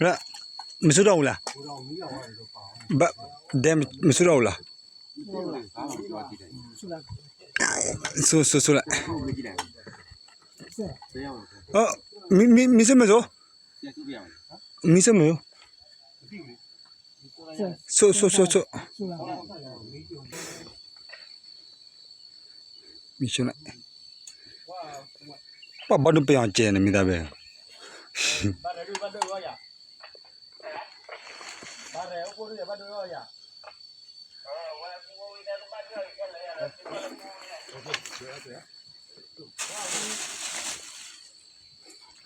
မ့ၢ်ဆိထီၣ်အူလၢ်, ဒဲမ့ၢ်ဆိထီၣ်အူလၢ်, ဆိ ဆိ ဆိလၢ်, မံ မံ မံဆိမ့ၢ်ဆိ, မံဆိမ့ၢ်ဆိ, ဆိ ဆိ ဆိ ဆိ မံဆိလၢ်, ပှၤဘၣ်ဒိပယီၤကဲန့ၣ်မ့ၢ်တၢ်ဘဲ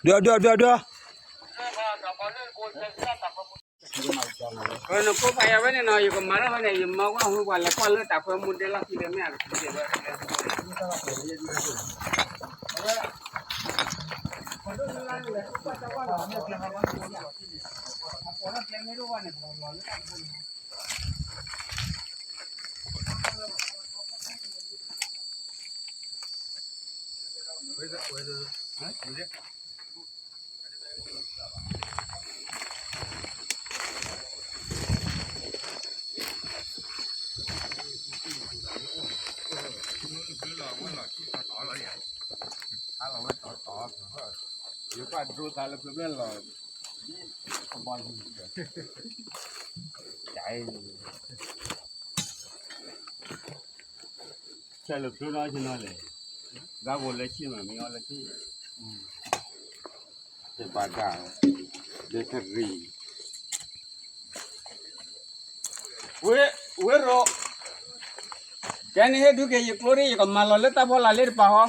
ဒွး ဒွး ဒွး ဒွး, နကိးဖးယၤဝဲန့ၣ်နီၤ, ယကမၤထီၣ်ဝဲန့ၣ် ယမၤဝဲဟူပှၤလဲၤကွၢ်လၢတၢ်ခွဲမူဒဲလီၢ်ခံဒီးမ့ၢ်အကဝဲ ဆဲးလၢဖျိနီၤဆ့နီၤလဲၣ်, ဂၤကိးလၢဆ့မး မ့ၢ်အီၤလၢဆ့, တဘၣ်တၢ်, ဒဲကရံၣ်, ဝဲ ဝဲရိး, ကဲန့ၣ်ဟ့ၣ်ဒုးက့ၤယကျိဒ် ယကမၤလီၤလၢတၢ်ဖီလာ်လၢတပၤဟီ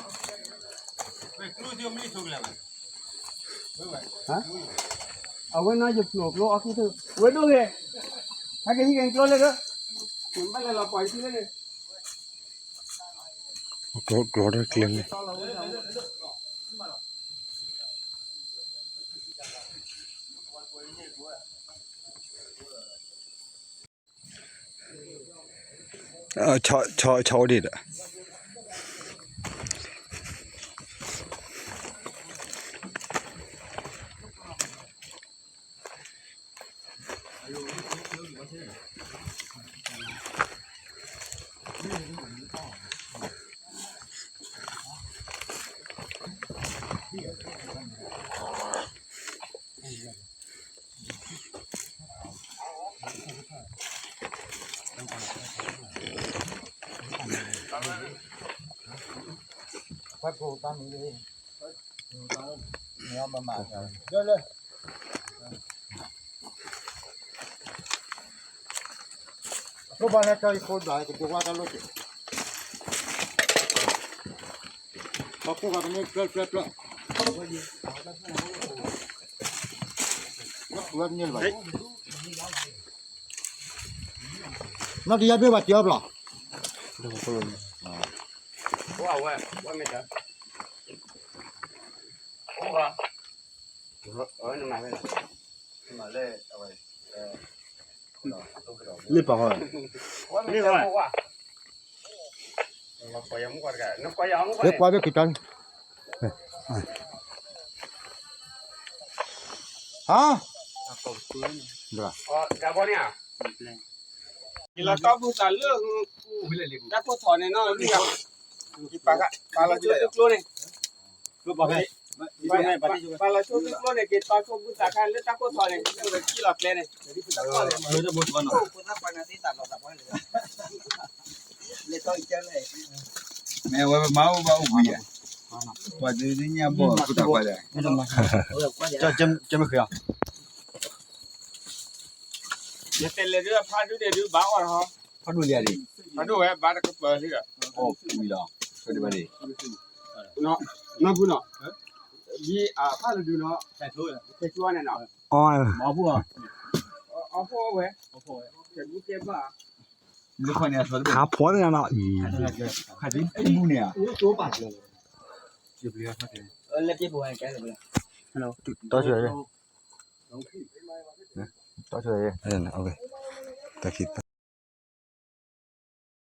အဝဲနီၤ ယဖျိးကျိအီၣ်က့ၤ, ဝဲဒိၣ်ဂ့ၤ, ဟဲက့ၤဟံးက့ၤကျိလၢဒၢး, နဘၣ်လဲၤလီၤပှၤယထံလၢန့ၣ်, ကျိ ကျိဒၢကျဲန့ၣ်, ဆီ ဆီ ဆီအိၣ်ဒံးဒီး နီၢ်တယါဘ့ၣ် ဘၣ်တ့အီၣ်ဘျီ, လ့ပာ်ဃီ, လ့ပာ်ဃီ, လ့ကွၢ်ဘ့ၣ်က့ၤတၢ်န့ၣ်, ဟါ, ယလီၤတီၢ်ဘူၣ်သးလၢ တၢ်ကိၢ်ထီၣ်န့ၣ်နီၤ, ပာ်လီၤဆိသုကျိန့ၣ်, ပာ်လီၤဆိသုကျိန့ၣ် က့ၤတီဆိဘူၣ်သးခါလၢတၢ်ကိၢ်ထီၣ်န့ၣ် လၢဝဲကံၣ်လီၤကျဲန့ၣ်, မ့ၢ်ဝဲမၤအိၣ်ဘၣ်အိၣ်ဘှံးယၤ, ပှၤဒုးညၣ်ဘီၣ်ခိၣ်တၢ်ခွါဒီး, ကမ့ၢ်ဃ့အီၤ, ယတဲလဲၤဒုးဖးဒုးန့ၣ်ဒုးဘၣ်အီၣ်လီၤ, ဖးဒိၣ်လံဧါဒံး, ဖးဒိၣ်ဝဲဘၣ်တကပၤလံဒီး, အီၣ်ကွံာ်လီၤ, ဖဲဒံးဘၣ်ဒံး, နီၢ်ဘူနီၤ, ဒ်အဖးလၢဒုးနီၤ, ဖဲကၠိန့ၣ်နီၤ, အီၣ်, အီၣ်ဖှိၣ်ဝဲ, ကဲဘုကဲဘၣ်, ခါဖိသ့ၣ်နီၤ, ခါဒ်ဘူန့ၣ်ဧါ, တီဆၢ, တီဆၢ, တၢ်ခံ